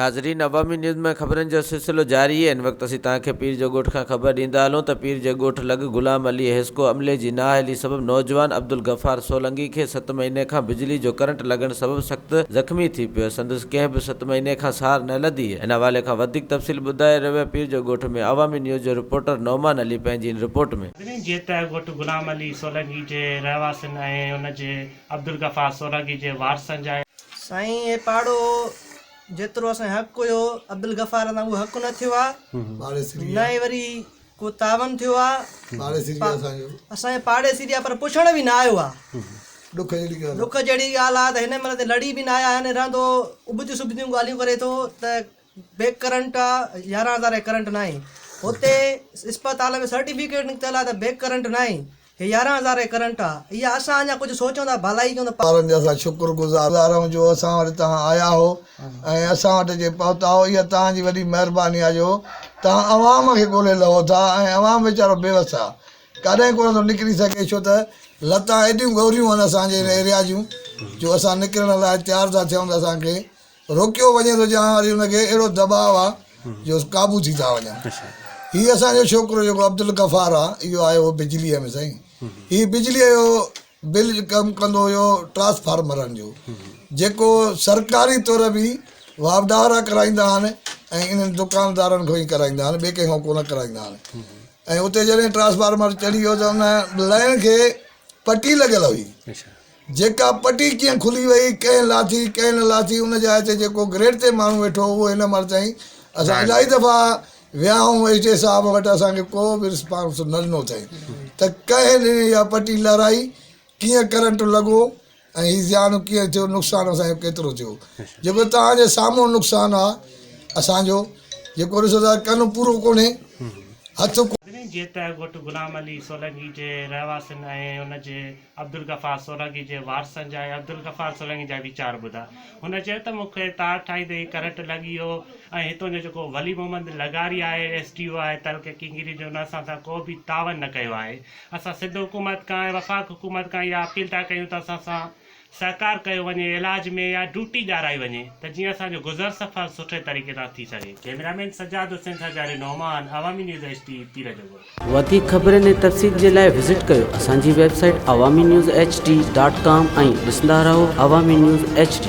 ناظرين عوامي نيوز ۾ خبرن جو سلسلو جاري آهي ان وقت اسين توهان کي پير جو ڳوٺ کان خبر ڏيندا هلون ته پير جي ڳوٺ لڳ غلام علي حيسڪو عملي جي نااهلي سبب نوجوان عبدالغفار سولنگي کي ست مهيني کان بجلي جو ڪرنٽ لڳڻ سبب سخت زخمي ٿي پيو سندس ڪنهن به ست مهيني کان سار نه لڌي ان حوالي کان وڌيڪ تفصيل ٻڌائي رهيو آهي پير جو ڳوٺ ۾ عوامي نيوز جو رپورٽر نعمان علي پنهنجي هن رپورٽ ۾. ناظرين جيئن ته ڳوٺ غلام علي سولنگي جي رهواسين ۽ ان جي عبدالغفار سولنگي جي وارثن جا. سائين هي پاڙو جيترو اسان جو حق هيو عبدالغفار سان اهو حق نه ٿيو آ نه ئي وري ڪو تعاون ٿيو آ اسان جو پاڙيسري آ پر پڇڻ به نه آيو آ ڏک جهڙي ڳالهه آ ته هن مهل تي لڙي به نه آيا آهن رهندو ابتيون سبتيون ڳالهيون ڪري ٿو ته بيڪ ڪرنٽ آ 11 هزار ڪرنٽ ناهي هتي اسپتال ۾ سرٽيفڪيٽ نڪتل آ ته بيڪ ڪرنٽ ناهي هي 11 هزار ڪرنٽ آ اها اسان اڃا ڪجهه سوچون ٿا ڀلائي ڪيون ته. وارن جا اسان شڪر گذار آهيون جو اسان وٽ توهان آيا هو ۽ اسان وٽ جي پهتا هو اها توهان جي وڏي مهرباني آهي جو توهان عوام کي ڳولي لهو ٿا ۽ عوام ويچارو بيوس آهي ڪاڏانهن ڪونه ٿو نڪري سگهي ڇو ته لتان ايڏيون ڳوريون آهن اسان جي هن ايريا جون جو اسان نڪرڻ لاء تيار ٿا ٿيون ته اسان کي روڪيو وڃي ٿو جا وري ان کي اهڙو دٻاء آ جو قابو ٿي ٿا وڃن. هي اسان جو ڇوڪرو جيڪو عبدالغفار آ اهو آيو هو بجليء ۾ سائين هي بجليء جو بل ڪم ڪندو هيو ٽرانسفارمرن جو جيڪو سرڪاري طور به واپڊا وارا ڪرائيندا آهن ۽ انهن دڪاندارن کان ئي ڪرائيندا آهن ٻئي ڪنهن کان ڪونه ڪرائيندا آهن ۽ اتي جڏهن ٽرانسفارمر چڙهي ويو ته ان لائين کي پٽي لڳل هئي جيڪا پٽي ڪيئن کلي وئي، ڪنهن لاٿي، ڪنهن نه لاٿي، ان جاء تي جيڪو گريڊ تي ماڻهو ويٺو هو، اهو هن مهل تائين اسان الاهي دفعا ويا آهيون ايس ڊي صاحب وٽ اسان کي ڪو به رسپانس نه ڏنو اٿائين ته ڪنهن ڏني اها پٽي لهرائي، ڪيئن ڪرنٽ لڳو ۽ هي زيان ڪيئن ٿيو، نقصان اسان جو ڪيترو ٿيو، جيڪو توهان جي سامهون نقصان آ اسان جو جيڪو ڏسو ٿا ڪن پورو ڪونهي، هٿ. جيئن ته ڳوٺ غلام علي سولنگي جي رهواسين ۽ ان جي عبدالغفار سولنگي جي وارثن جا ۽ عبدالغفار سولنگي جا ويچار ٻڌا. هن چيو ته مون کي تار ٺاهيندي ئي ڪرنٽ لڳي ويو ۽ هتون جو جيڪو ولي محمد لغاري آهي ايس ڊي او آهي تعلقي ڪنگري جو ان اسان سان ڪو به تعاون نه ڪيو آهي. اسان سنڌ حڪومت کان ۽ وفاق حڪومت کان اها اپيل ٿا ڪيون ته اسان سان سهڪار ڪيو وڃي علاج ۾ يا ڊيوٽي ڏيارائي وڃي ته جيئن اسان جو گذر سفر سٺي طريقي سان ٿي سگهي. ڪئميرا مين سجاد حسين سان جاري نعمان، عوامي نيوز ايڇ ڊي، پير جو ڳوٺ. وڌيڪ خبرن ۽ تفصيل جي لاء وزٽ ڪيو اسان جي website Awami news H D dot com ۽ ڏسندا رهو عوامي نيوز ايڇ ڊي.